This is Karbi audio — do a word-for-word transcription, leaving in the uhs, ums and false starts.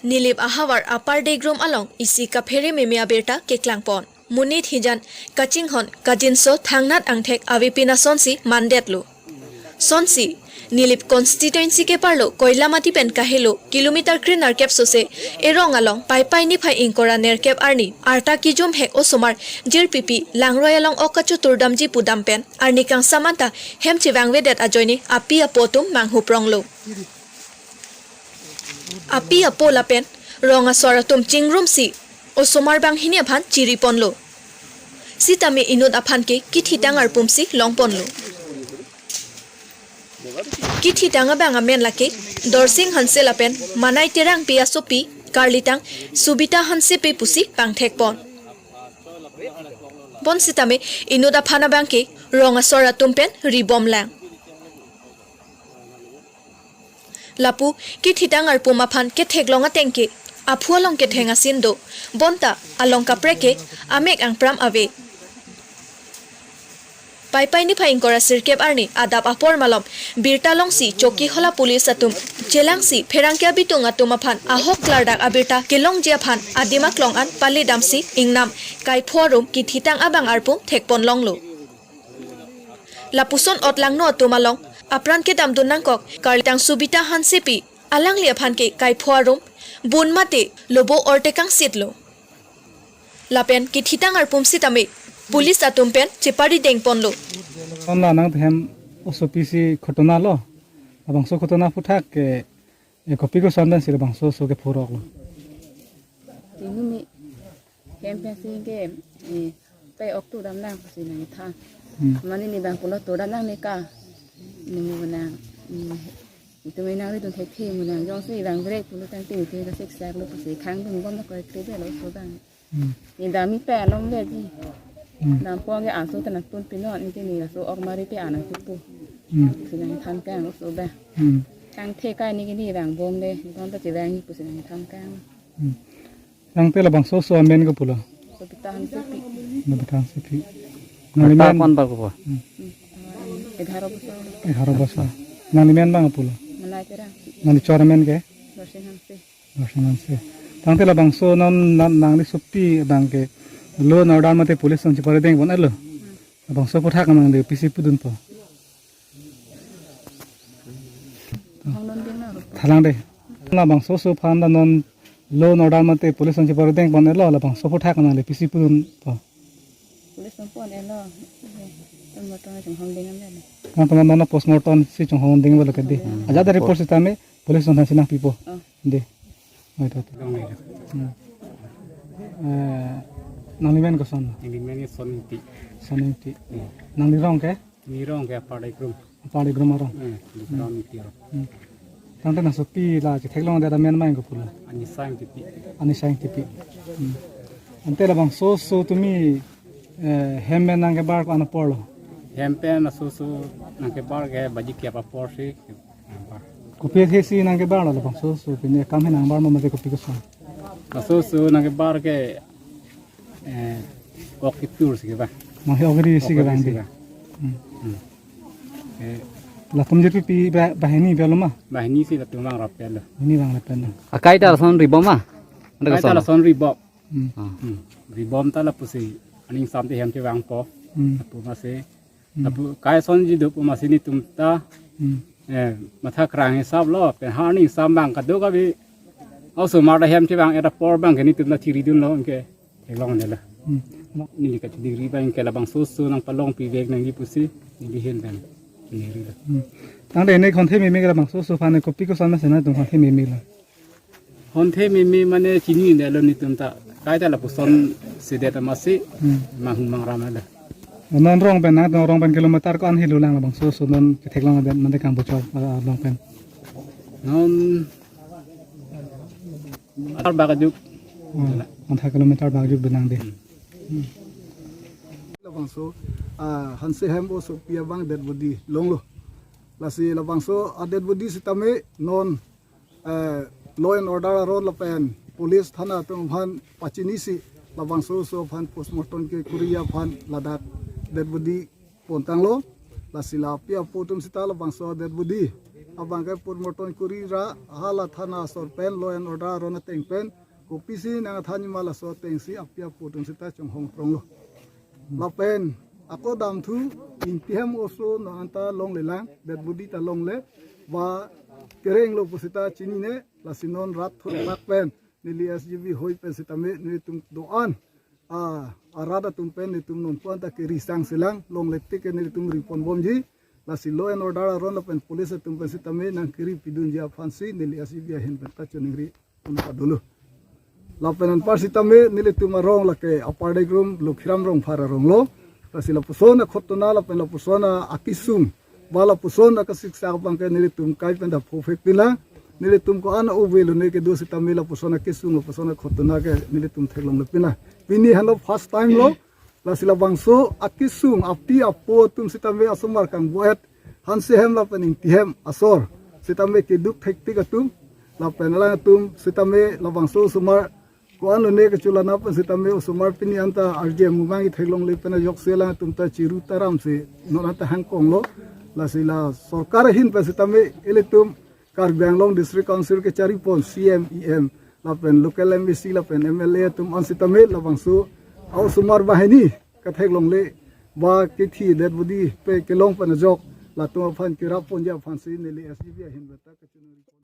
Nilip ahavar Upper Degrum along isi kaphere meme abirta keklangpon. Monit hijan kachinghon kajinso thangnat angthek avepin asonsi mandetlo. Sonsi, Nilip constituency keparlo Koilamati pen kahelo kilometer kre nerkep sose erong along Paipai niphai ingkoi ra nerkep arni arta kijumhek osomar jirpipi langroi along ok kachoturdamji pudam pen arni kangsam anta hem chevangvedet ajoine api apo atum manghupronglo. Api apo lapen rong asor atum chingrumsi osomar banghini aphan chiriponlo. Sitame inut aphan ke kithitang arpumsi longponlo. Kithitang abang amen lake Dorsing Hanse lapen Manai Terangpi asopi karlitang Subita Hansepi pusi pangthekpon. Bonsitame inut aphan abang ke rong asor atum pen ribomlang. Lapu kithitang arpum aphan ketheklong ateng ke aphu along ketheng asin do, bonta along kaprek ke amek angpram ave. Paipai niphai ingkoi ra sirkep arni adap apor malom birta longsi Chokihola police atum chelangsi pherangke abitung atum aphan ahok klardak abirta kelongji aphan adim aklong an palidamsi ingnam kaipho arum kithitang abang arpum thekponlonglo. Lapuson otlangno atum along apran kedamdun nangkok karlitang Subita Hansepi, alangli aphan ke kaipho arum bun mate lobo orte kangsitlo. Lapen kithitang arpum sitame police atum pen cheparidengponlo. Onla nang hem osopi si khotona lo. Labangso khotona aphuthak ke, eh, kopi koson pensi labangso oso kephuroklo. Tinumi hem pensi ke, eh, pe ok turdam nang pusi nangthan. Hmm. Mane ne bang pulo turdam nang ne ka. Ne mo nang. Hmm. Itum nang ri dun thekthe mo nang jongsi bang brek pulo tangte te ka sek sak lo pusi khang dunbom na koi kre lo oso bang. Hmm. Ne dam mi pe along le ji. Hmm. Dam pon ke aso ta nangtun pinon ne ke ne aso ok mari pe anang pupu. Hmm. Pusi nangthan kang oso bang. Hmm. Tangte kai ne ke ne bang bom le. Bom ta chevang ni pusi nangthan kang. Hmm. Tangte labangso oso amen kopulo? Subita Hansepi. Subita Hansepi. Nangli men? Arta kon bal kopo? Hmm. Egharo bosor. Egharo bosor. Nangli men bang kopulo? Manai Terang. Nangli chor amen ke? Dorsing Hanse. Dorsing Hanse. Tangte labangso non, non nangli sopi abang ke law and order mate police along cheparidengpon-etlo. Hmm. Labangso aphuthak nangli pisi pudunpo? Hong non ding na ro. Thalang de. Labangso oso aphan ta non law and order mate police along cheparidengpon-etlo, labangso aphuthak nangli pisi pudunpo? Police along pon-etlo. Postmortem chonghong ding an le. Nangtum non postmortem si chonghong ding balo ke de. Hmm. Ajat report sitame police along thansi nangpipo. Oh. De. Oi, to. Long ni. Hmm. Eh, nangli men koson? Nangli men ni Son Ingti. Son Ingti. Hmm. Nangli rong ke? Ne rong ke Upper Degrum. Upper Degrum arong. Hmm, Degrum Ingti arong. Hmm. Tangte nangsopi la chetheklongdet amen ma kopulo? Anisa Ingtipi. Anisa Ingtipi. Hmm. Ante labangso oso tumi, eh, hem pen nangkebar ko-an aporlo? Hem pen laso oso nangkebar ke baji kep apor si. Kopi athesi nangkebarlo labangso oso, pine akam he nangbar ma mate kopi koson? Laso oso nangkebar ke, eh, ok kepur si keba. Nang he ok ri si keba, ok ri si keba. Hmm. Hmm. Eh, latum jirpipi ba-, banghini avelo ma? Banghini si latum vangrap avelo. Hini vangrap avelo. Akai ta lason ribom ma? Akai ta lason ribom. Hmm. Ah. Hmm. Ribom ta lapusi aning samte hem chevangpo. Hmm. Lapu masi. Hmm. Lapu kai sonji do pu masi netum ta. Hmm. Eh, matha krang hisap lo, pen ha aning sam bang kadokave osomar ta hem chevang-et apor bang ke netum ta chiridunlo ke theklongle. Hmm. Neli kachidingri bang ke labangso oso nangpalongpi vek nangji pusi neli ahin pen neli rilo. Hmm. Tangte ne honthe meme ke labangso oso aphan kopi koson ma sena tum honthe memelo? Honthe meme mane chinine lo netum ta. Kaita lapuson sedet amatsi. Hmm. Manghumang ram lo. Non rong pen, nangtum rong pen kilometer ko-an helo lang labangso oso non ketheklongdet mate Kangbochor, ah, rong pen? Non ar bak ajuk. Hmm. Antha kilometer bak ajuk benang de. Hmm. Labangso, ah, Hanse hem osopi abang dead body longlo. Lasi labangso a dead body sitame non, eh, law and order aron lapen police thana atum aphan pachinisi labangso oso aphan postmortem kekuri aphan ladak dead body pontanglo. Lasi la api apo atum sita labangso dead body abang ke purmoton kuri ra hala thana asor pen law and order aron ateng pen kopisi nangthan ma laso atengsi api apo atum sita chonghong pronglo. Lapen ako damthu ingti hem oso non anta longlelang, dead body ta longle, ba kereng lo pusita chinine, lasi non rat thurpak pen neli S G B hoi pen sitame nelitum do-an a arat atum pen nelitum nonpu anta keri sang selang, longle tik ke nelitum ri ponbomji. Lasi law and order aron lapen police atum pen sitame nangkeri pidunji aphansi neli S G B ahin pen kachiningri un padolo. Lapen anpar sitame nelitum arong lake Upper Degrum Lokhiram Rongphar arong lo. Lasi lapuson akhotona lapen lapuson akesung ba lapuson akasiksak abang ke nelitum kai pen da phofek pila. Nelitum ko-an ove lone kedo sitame lapuson akesung lapuson akhotona ke nelitum theklongle pina. Pini henlo first time lo. Lasi labangso akesung api apo atum sitame asomar kangboet hanse hem lapen ingti hem asor sitame keduk thektik atum, lapen alangtum sitame labangso osomar ko-an lone kecholana pen sitame osomar pini anta arje mumang itheklongle pen ajoksi alangtum ta chiru taram si non anta hangkonglo. Lasi la sorkar ahin pen sitame ilitum Karbi Anglong District Council kechari pon C M, E M, lapen local M A C lapen M L A atum an sitame labangso a-osomar banghini katheklongle ba kethi dead body pe kelong pen ajok latum aphan kerap ponji aphansi neli S G B ahin beta kachiningri.